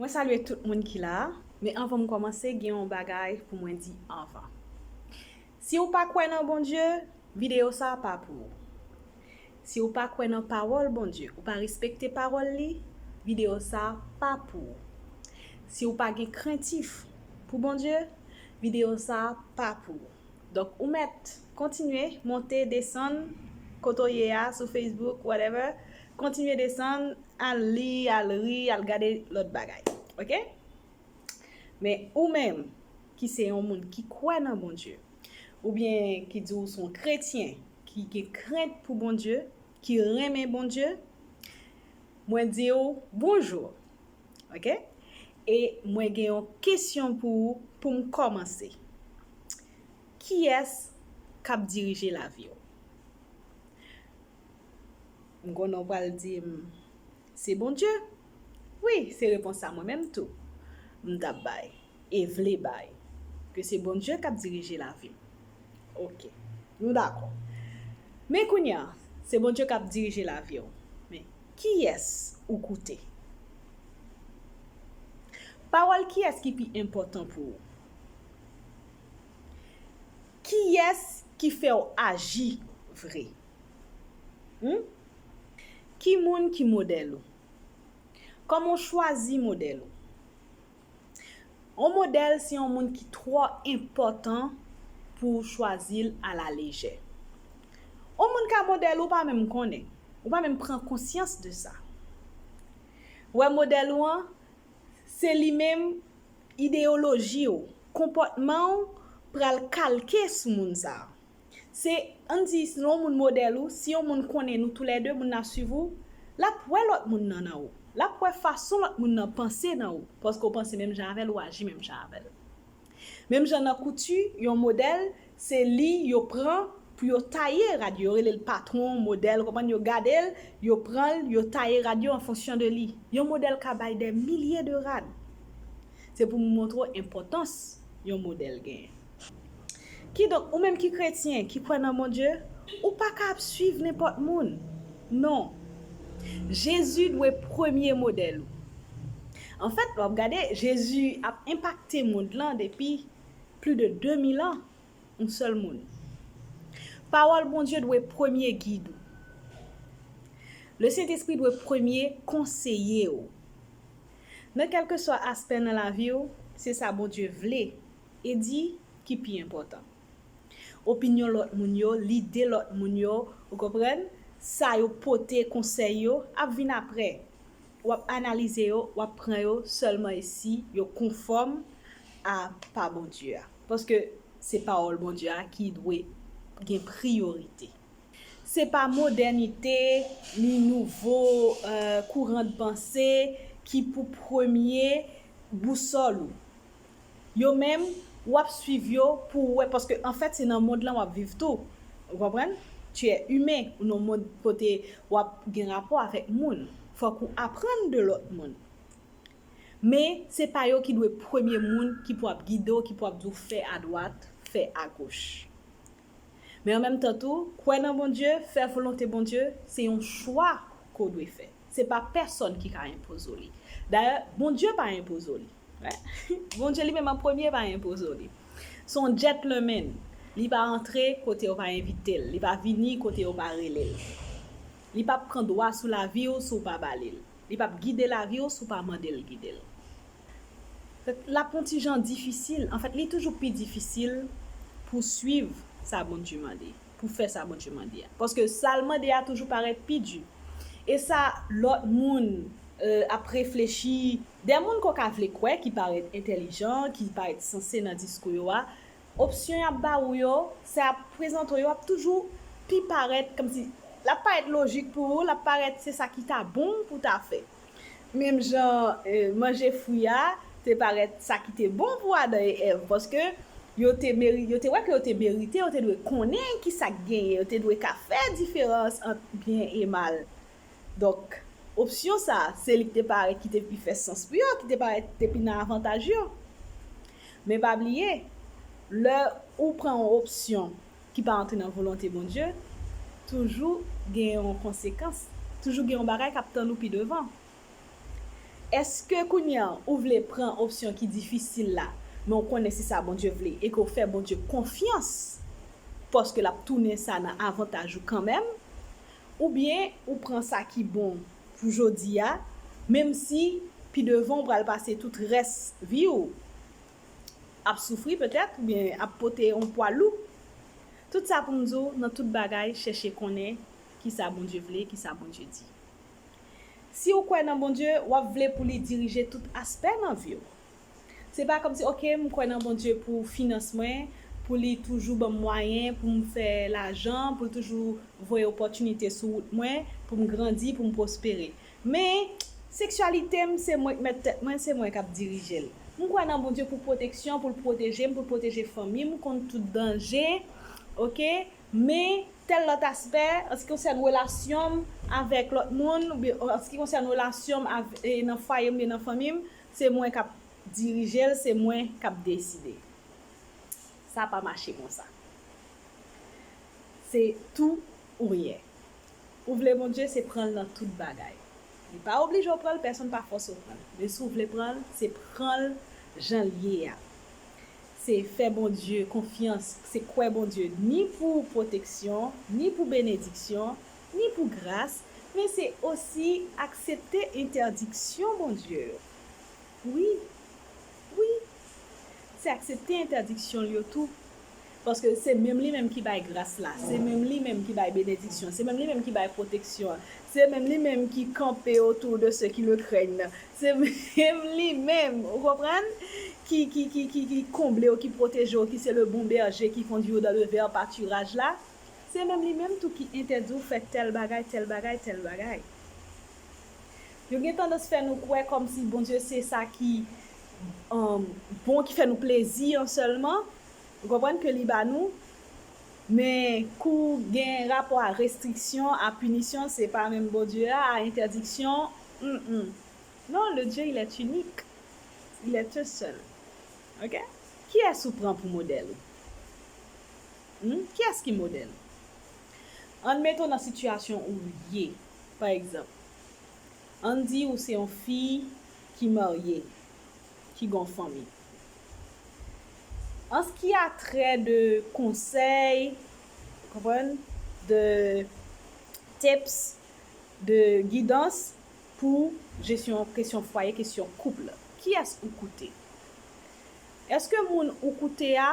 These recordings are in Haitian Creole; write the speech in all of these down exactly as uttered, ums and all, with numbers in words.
Mwen salye tout moun ki la a, men anvan m kòmanse, gen yon bagay pou mwen di anvan. Si w pa kwè nan Bondye, videyo sa a pa pou ou. Si w pa kwè nan pawòl Bondye, ou pa respekte pawòl li, videyo sa a pa pou ou. Si w pa gen krentif pou Bondye, videyo sa a pa pou ou. Donk, ou mèt kontinye monte, desann, kote w ye a, sou Facebook, whatever, kontinye desann, al li, al ri, al gade lòt bagay. Oke? Men ou menm, ki se yon moun ki kwè nan Bondye, oubyen ki di w se yon kretyen, ki gen krent pou Bondye, ki renmen Bondye, mwen di w bonjou. Oke? E mwen gen yon kesyon pou ou pou m kòmanse. Kiyès k ap dirije lavi w? M konnen w pral di m, se Bondye. Wi, se repons sa mwen menm tou m t ap bay e vle bay, ke se Bondye k ap dirije lavi m. Oke, nou dakò. Men kounye a, se Bondye k ap dirije lavi w. Men kiyès ou koute? Pawòl kiyès ki pi enpòtan pou ou? Kiyès ki fè w aji vre? Hmm? Ki moun ki modèl ou? Kòman w chwazi modèl ou? Yon modèl se yon moun ki twò enpòtan pou w chwazi l alalejè. Yon moun ka modèl ou, ou pa menm konnen, ou pa menm pran konsyans de sa. Ou wè modèl ou an, se li menm, ideyoloji w, konpòtman w pral kalke sou moun sa a. Se, ann di, si yon moun modèl ou, si yon moun konnen nou toulède, moun nan ap swiv ou, l ap wè lòt moun nan nan ou. L ap wè fason lòt moun nan panse nan ou, paske w panse menm jan avè l, ou aji menm jan avè l. Menm jan nan kouti, yon modèl, se li yo pran pou yo taye rad yo, yo rele l patwon, modèl, ou konprann, yo gade l, yo pran l, yo taye rad yo an fonksyon de li. Yon modèl ka bay dè milye de rad. Se pou m montre w enpòtans yon modèl genyen. Kidonk, ou menm ki kretyen, ki kwè nan Bondye, ou pa ka ap swiv nenpòt moun. Non. Jezi dwe premye modèl ou. Anfèt, w ap gade, Jezi ap enpakte mond lan depi plis de de mil an, yon sèl moun. Pawòl Bondye dwe premye gid ou. Lesentespri dwe premye konseye w. Nan kèlkeswa aspè nan lavi w, se sa Bondye vle e di ki pi enpòtan. Opinyon lòt moun yo, lide lòt moun yo, ou konprann? Sa yo pote, konsèy yo, ap vin apre. W ap analize yo, w ap pran yo sèlman e si yo konfòm a pa Bondye a. Paske se pawòl Bondye a ki dwe gen priyorite. Se pa modènite, ni nouvo, eh, kouran de panse ki pou premye bousòl ou. Yo menm, w ap swiv yo pou w wè, paske anfèt, se nan mond lan w ap viv tou. Ou konprann? Tu es humain, ou nan mond kote w ap gen rapò avèk moun. Fòk ou aprann de lòt moun. Men, se pa yo ki dwe premye moun ki pou ap gide w, ki pou ap di w fè adwat, fè agoch. Men an menm tan tou, kwè nan Bondye, fè volonte Bondye, se yon chwa ke w dwe fè. Se pa pèsòn ki ka enpoze w li. Dayè, Bondye pa enpoze w li. Bondye li menm an premye pa enpoze w li. Se yon gentleman. Li pa antre kote yo pa envite l. Li pa vini kote yo pa rele l. Li p ap pran dwa sou lavi w si w pa ba li l. Li p ap gide lavi w si w pa mande l gide l. L ap yon ti jan difisil. Anfèt, li toujou pi difisil pou swiv sa Bondye mande, pou fè sa Bondye mande a. Paske sa l mande a toujou parèt pi di. E sa lòt moun, eh, ap reflechi, de moun ke w ka vle kwè ki parèt entèlijan, ki parèt sanse nan diskou yo a, opsyon y ap ba ou yo, sa y ap prezante w yo ap toujou pi parèt, kòmsi l ap parèt lojik pou ou, l ap parèt se sa ki ta bon pou w ta fè. Menm jan, eh, manje fwi a te parèt sa ki te bon pou Adan e Èv, paske yo te meri-, yo te wè ke yo te merite, yo te dwe konnen ki sa k genyen, yo te dwe ka fè diferans ant byen e mal. Donk, opsyon sa a, se li ki te parèt ki te pi fè sans pou yo, ki te parèt te pi nan avantaj yo. Men pa bliye, lè ou pran yon opsyon ki pa antre nan volonte Bondye, toujou gen yon konsekans, toujou gen yon bagay k ap tann ou pi devan. Èske kounye a ou vle pran opsyon ki difisil la, men ou konnen se sa Bondye vle e ke w fè Bondye konfyans paske l ap tounen sa nan avantaj ou kanmenm? Oubyen ou pran sa ki bon pou jodi a, menm si pi devan ou pral pase tout rès vi w ap soufri petèt, oubyen ap pote yon pwa lou? Tout sa pou m di w, nan tout bagay, chèche konnen kisa Bondye vle, kisa Bondye di. Si w kwè nan Bondye, w ap vle pou li dirije tout aspè nan vi w. Se pa kòmsi, oke, m kwè nan Bondye pou finans mwen, pou li toujou ban m mwayen pou m fè lajan, pou l toujou voye opòtinite sou wout mwen, pou m grandi, pou m pwospere. Men, seksyalite m, se mwen k mèt tèt mwen, se mwen k ap dirije l. M kwè nan Bondye pou pwoteksyon, pou l pwoteje m, pou l pwoteje fanmi m kont tout danje, oke? Men, tèl lòt aspè, an se ki konsène relasyon m avèk lòt moun, oubyen an se ki konsène relasyon m avè, e, nan fwaye m oubyen nan fanmi m, se mwen k ap dirije l, se mwen k ap deside. Sa pa mache konsa. Se tou oubyen. Ou vle Bondye, se pran l nan tout bagay. Li pa oblije w pran l, pèsonn pa fòse w pran l. Men si w vle pran l, se pran l jan l ye a. Se fè Bondye konfyans, se kwè Bondye ni pou pwoteksyon, ni pou benediksyon, ni pou gras, men se osi aksepte entèdiksyon Bondye yo. Wi, wi, se aksepte entèdiksyon l yo tou. Paske se menm li menm ki bay gras la, se menm li menm ki bay benediksyon, se menm li menm ki bay pwoteksyon an, se menm li menm ki kanpe autour de ceux qui le craignent, se menm li menm, ou konprann, ki, ki, ki, ki, ki konble w, ki pwoteje w, ki se le bon berger, ki kondwi w dans le vert pâturage la. Se menm li menm tou ki entèdi w fè tèl bagay, tèl bagay, tèl bagay. Yo gen tandans fè nou kwè kòmsi Bondye se sa ki, um, bon, ki fè nou plezi an sèlman. Ou konprann ke li ba nou. Men kou gen rapò a restriksyon, a pinisyon, se pa menm Bondye a, a entèdiksyon. Mm, mm. Non, le Dieu, il est unique. Il est un seul. Ok? Kiyès ou pran pou modèl ou? Hmm? Kiyès ki modèl ou? Ann mete w nan sitiyasyon ou ye, pa egzanp. Ann di ou se yon fi ki marye, ki gen yon fanmi. An ce qui a trait de konsèy, ou konprann, de tips, de gidans pou jesyon kesyon fwaye, kesyon koup la, kiyès ou koute? Èske moun ou koute a,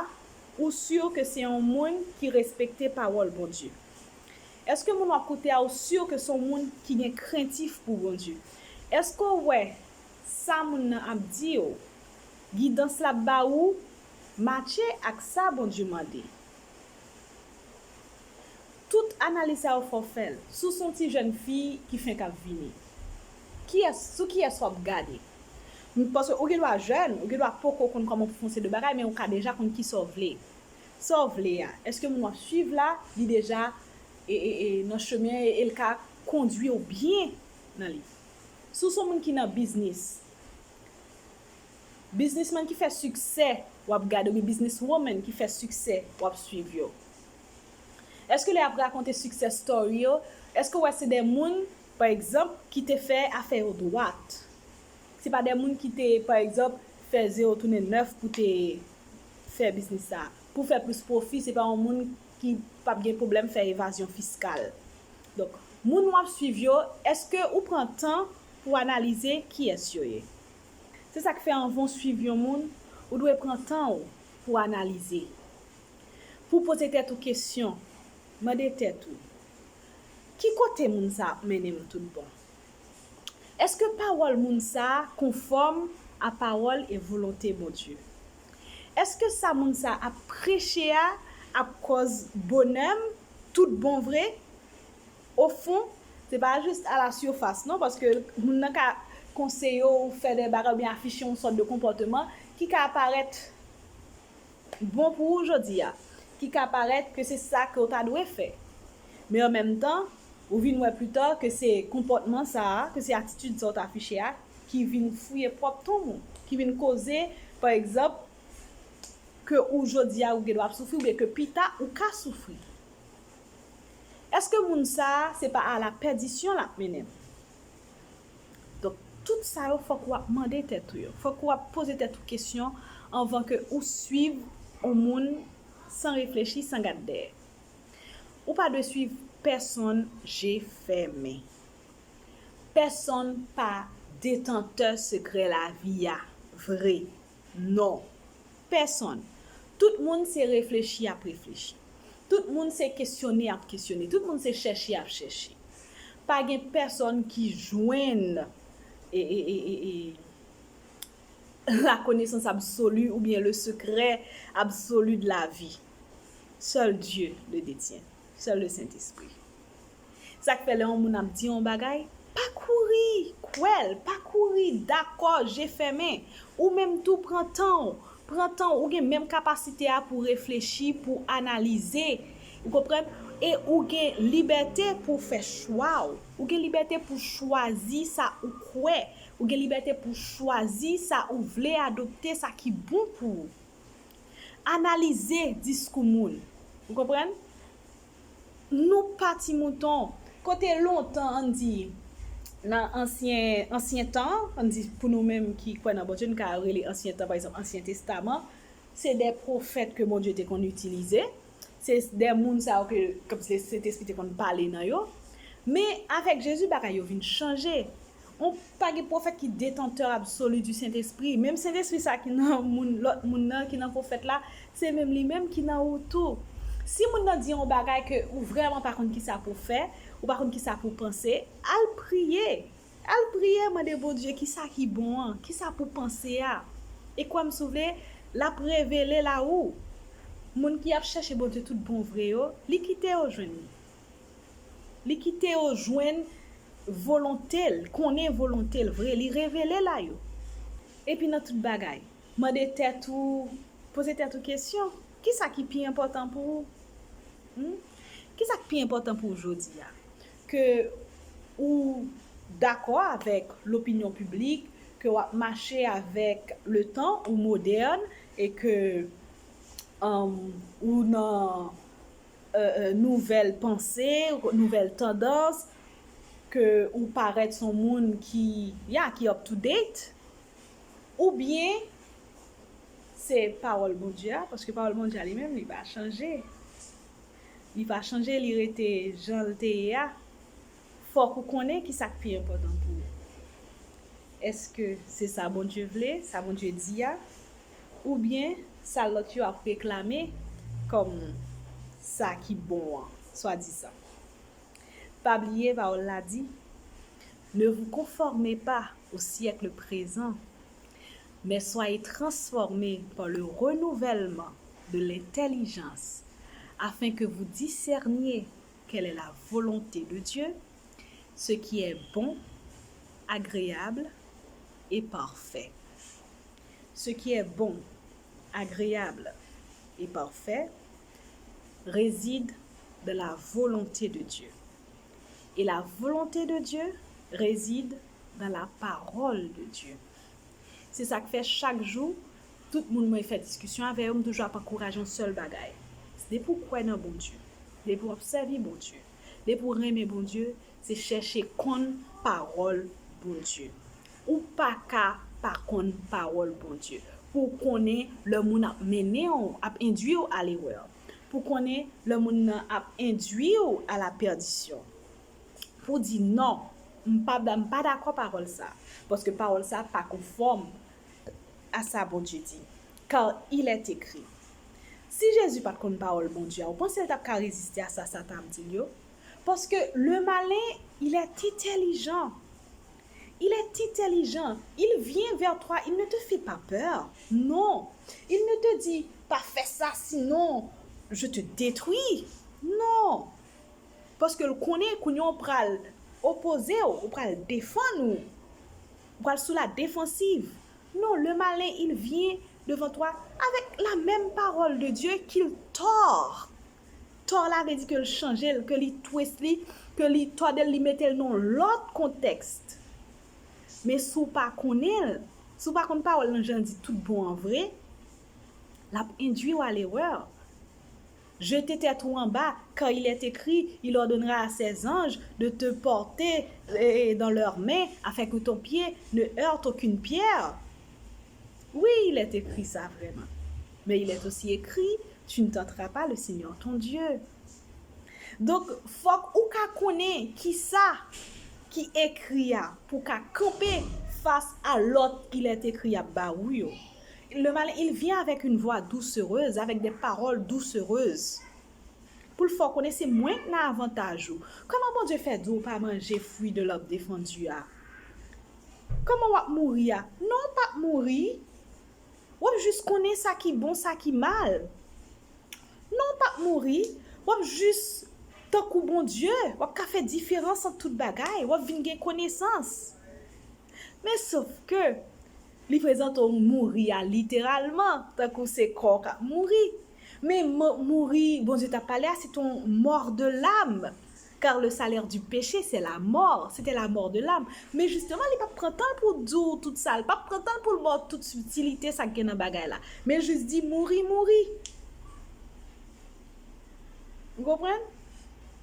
ou si ke se yon moun ki respekte pawòl Bondye? Èske moun w ap koute a, ou si ke se yon moun ki gen krentif pou Bondye? Èske w wè sa moun nan ap di w, gidans l ap ba ou, matche ak sa Bondye mande? Tout analiz sa yo fò w fè l. Si w se yon ti jèn fi ki fenk ap vini, kiyès, sou kiyès w ap gade? Paske ou gen dwa jèn, ou gen dwa poko konn kòman pou fè yon seri de bagay, men ou ka deja konn kisa w vle. Sa w vle a, èske moun w ap swiv la, li deja e, e, e, nan chemen e, e l ka kondwi w byen nan li? Si w se yon moun ki nan biznis, biznismann ki fè siksè w ap gade, oubyen bizniswoman ki fè siksè w ap swiv yo? Èske lè y ap rakonte success story yo, èske w wè se de moun, pa egzanp, ki te fè afè yo dwat? Se pa de moun ki te, pa egzanp, fè zewo tounen nèf pou te fè biznis sa. Pou fè plis pwofi, se pa yon moun ki p ap gen pwoblèm fè evazyon fiskal. Donk, moun w ap swiv yo, èske ou pran tan pou analize kiyès yo ye? Se sa k fè anvan w swiv yon moun, ou dwe pran tan w pou analize. Pou w poze tèt ou kesyon, mande tèt ou, ki kote moun sa ap mennen m tout bon? Èske pawòl moun sa a konfòm a pawòl e volonte Bondye? Èske sa moun sa a ap preche a ap kòz bonè m tout bon vre? Ofon, se pa jis a la surface non, paske moun nan ka konseye w fè de bagay oubyen afiche yon sòt de konpòteman ki ka parèt bon pou ou jodi a, ki ka parèt ke se sa ke w ta dwe fè. Men an menm tan, ou vin wè pita ke se konpòtman sa a, ke se atitid sa w t afiche a, ki vin fouye pwòp tonm ou, ki vin koze, pa egzanp, ke ou jodi a ou gen dwa ap soufri oubyen ke pita ou ka soufri. Èske moun sa a, se pa a la pèdisyon l ap mennen l? Donk, Tout sa yo, fòk w ap mande tèt ou yo. Fòk w ap poze tèt ou kesyon anvan ke ou swiv yon moun san reflechi, san gad dèyè. Ou pa dwe swiv pèsonn je fèmen. Pèsonn pa detantè sekrè lavi a vre. Non. Pèsonn. Tout moun se reflechi y ap reflechi. Tout moun se kesyone y ap kesyone. Tout moun se chèche y ap chèche. Pa gen pèsonn ki jwenn e, e, e, e, e, la connaissance absolue ou bien le secret absolu de la vie. Seul Dieu le détient. Seul le Saint-Esprit. Sa k fè lè yon moun ap di yon bagay, pa kouri kwè l, pa kouri dakò, je fèmen. Ou menm tou pran tan w, pran tan w, ou gen menm kapasite a pou reflechi, pou analize, ou konprann? E ou gen libète pou fè chwa w. Ou gen libète pou chwazi sa ou kwè. Ou gen libète pou chwazi sa ou vle adopte, sa ki bon pou ou. Analize diskou moun. Ou konprann? Nou pa ti mouton. Kote lontan, ann di, nan ansyen, ansyen tan, ann di pou nou menm ki kwè nan Bondye, nou ka rele ansyen tan, pa egzanp, Ansyen Testaman, se de pwofèt ke Bondye te konn itilize. Se de moun sa yo ke, ke Sentespri te konn pale nan yo. Men avèk Jezi, bagay yo vin chanje. On pa gen pwofèt ki detantè absoli di Sentespri. Menm Sentespri sa ki nan moun, lòt moun nan, ki nan pwofèt la, se menm li menm ki nan ou tou. Si moun nan di yon bagay ke ou vrèman pa konn kisa pou fè, ou pa konn kisa pou panse, al priye. Al priye, mande Bondye kisa ki bon an, kisa pou panse a. E kwè m si w vle, l ap revele l a ou. Moun ki ap chèche Bondye tout bon vre yo, li kite yo jwenn li. Li kite yo jwenn volonte l, konnen volonte l vre, li revele l a yo. Epi nan tout bagay, mande tèt ou, poze tèt ou kesyon, kisa ki pi enpòtan pou ou? Hmm? Kisa k pi enpòtan pou ou jodi a? Ke ou dakò avèk lopinyon piblik, ke w ap mache avèk le tan, ou modèn, e ke, um, ou nan, euh, euh, nouvèl panse, nouvèl tandans, ke ou parèt s on moun ki, ya, ki up to date, oubyen se pawòl Bondye a, paske pawòl Bondye a li menm, li pa chanje. Li pa chanje, li rete jan l te ye a. Fòk ou konnen kisa k pi enpòtan pou ou. Èske se sa Bondye vle, sa Bondye di a, oubyen sa lòt yo ap reklame kòm sa ki bon an, swadizan? Pa bliye, pawòl la di, Ne vous conformez pas au siècle présent, mais soyez transformés par le renouvellement de l'intelligence, afin que vous discerniez quelle est la volonté de Dieu, ce qui est bon, agréable et parfait. Ce qui est bon, agréable et parfait réside dans la volonté de Dieu. Et la volonté de Dieu réside dans la parole de Dieu. Se sa k fè chak jou, tout moun mwen fè diskisyon avè yo, m toujou ap ankouraje yon sèl bagay. Depi w kwè nan Bondye, depi w ap sèvi Bondye, depi w renmen Bondye, se chèche konn pawòl Bondye. Ou pa ka pa konn pawòl Bondye. Pou w konnen lè moun ap mennen w, ap endwi w a lerè. Pou w konnen lè moun nan ap endwi w a la pèdisyon. Pou w di non, m pa, m pa dakò pawòl sa. Paske pawòl sa pa konfòm a sa Bondye di. Car il est écrit. Si Jezi pa t konn pawòl Bondye a, ou panse l t ap ka reziste a sa Satan ap di l yo? Paske le malin, il est intelligent. Il est intelligent. Il vient vers toi, il ne te fait pas peur. Non. Il ne te dit, pa fè sa, sinon je te détruis. Non. Paske l konnen kounye a w pral opoze w, ou pral defann ou. Ou pral sou la défensive. Non, le malin, il vient devant toi avec la même parole de Dieu qu'il tord. Tord la vle di ke l chanje l, ke li twist li, ke li tòde l, li mete l nan yon lòt kontèks. Men si w pa konnen l, si w pa konn pawòl nan jan l di tout bon an vre, l ap endwi w a lerè. Jete tèt ou anba, car il est écrit, il ordonnera à ses anges de te porter, eh, dans leurs mains, afin que ton pied ne heurte aucune pierre. Oui, il est écrit ça vraiment. Mais il est aussi écrit, tu ne tenteras pas le Seigneur ton Dieu. Donk, fòk ou ka konnen kisa ki ekri a pou w ka kanpe fas a lòt il est écrit y ap ba ou yo. Le malin, il vient avec une voix doucereuse, avec des paroles doucereuses. Pou l fè w konnen se mwen k nan avantaj ou. Kòman Bondye fè di w pa manje fwi de l'arbre défendu a? Kòman w ap mouri a? Non, w p ap mouri. W ap jis konnen sa ki bon, sa ki mal. Non, w p ap mouri. W ap jis tankou Bondye. W ap ka fè diferans ant tout bagay. W ap vin gen konesans. Men sof ke li prezante w mouri a literalman, tankou se kò w k ap mouri. Men mo-, mouri Bondye t ap pale a, se te yon mò de lam. Car le salaire du péché, c'est la mort. C'était la mort de l'âme. Men jisteman, li p ap pran tan l pou di w tout sa. Li p ap pran tan l pou l ba w tout sitilite sa k gen nan bagay la. Men jis di, mouri, mouri. Ou konprann?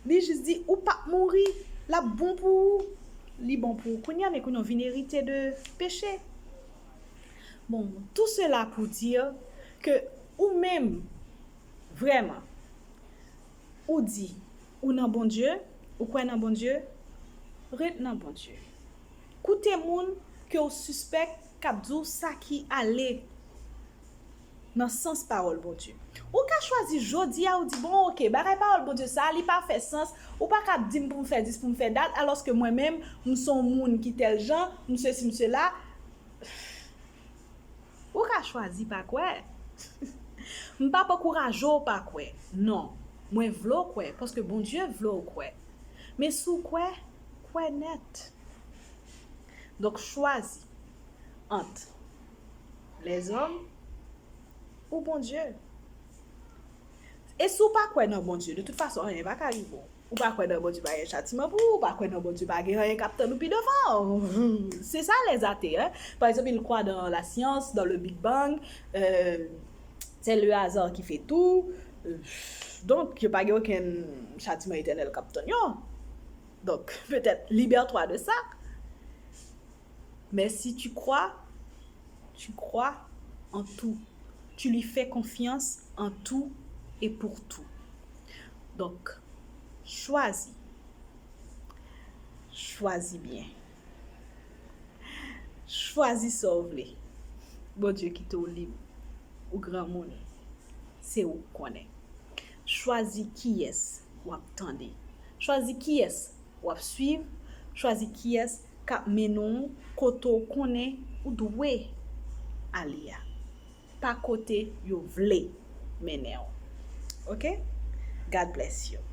Li jis di, ou p ap mouri. L ap bon pou ou. Li bon pou ou kounye a, men kounye a w vin erite de peche. Bon, tout cela pour dire que ou menm, vrèman, ou di, ou nan Bondye, ou kwè nan Bondye, ret nan Bondye. Koute moun ke w sispèk k ap di w sa ki ale nan sans pawòl Bondye. Ou ka chwazi jodi a, ou di, bon, oke, bagay pawòl Bondye sa, li pa fè sans, ou pa ka ap di m pou m fè dis, pou m fè dat, alòske mwen menm, m se yon moun ki tèl jan, m sesi, m sela. Ou ka chwazi pa kwè. M p ap ankouraje w pa kwè. Non. Mwen vle w kwè, paske Bondye vle w kwè. Men si w kwè, kwè nèt. Donk, chwazi ant lèzòm ou Bondye. E si w pa kwè nan Bondye, de tout fason, anyen pa ka rive w. Ou pa kwè nan Bondye pa gen chatiman pou ou, ou pa kwè nan Bondye pa gen anyen k ap tann ou pi devan. C'est ça les athées, hein. Par exemple, ils croient dans la science, dans le Big Bang, euh, c'est le hasard qui fait tout. Euh, donk, yo pa gen okenn chatiman etènèl k ap tann yo. Donc, peut-être, libère-toi de ça. Mais si tu crois, tu crois en tout. Tu lui fais confiance en tout et pour tout. Donc, chwazi. Chwazi byen. Chwazi sa w vle. Bondye kite w lib. Ou granmoun. Se ou k konnen. Chwazi kiyès w ap tande. Chwazi kiyès w ap swiv. Chwazi kiyès k ap mennen w kote w konnen ou dwe ale a. Pa kote yo vle mennen w. Oke? God bless you.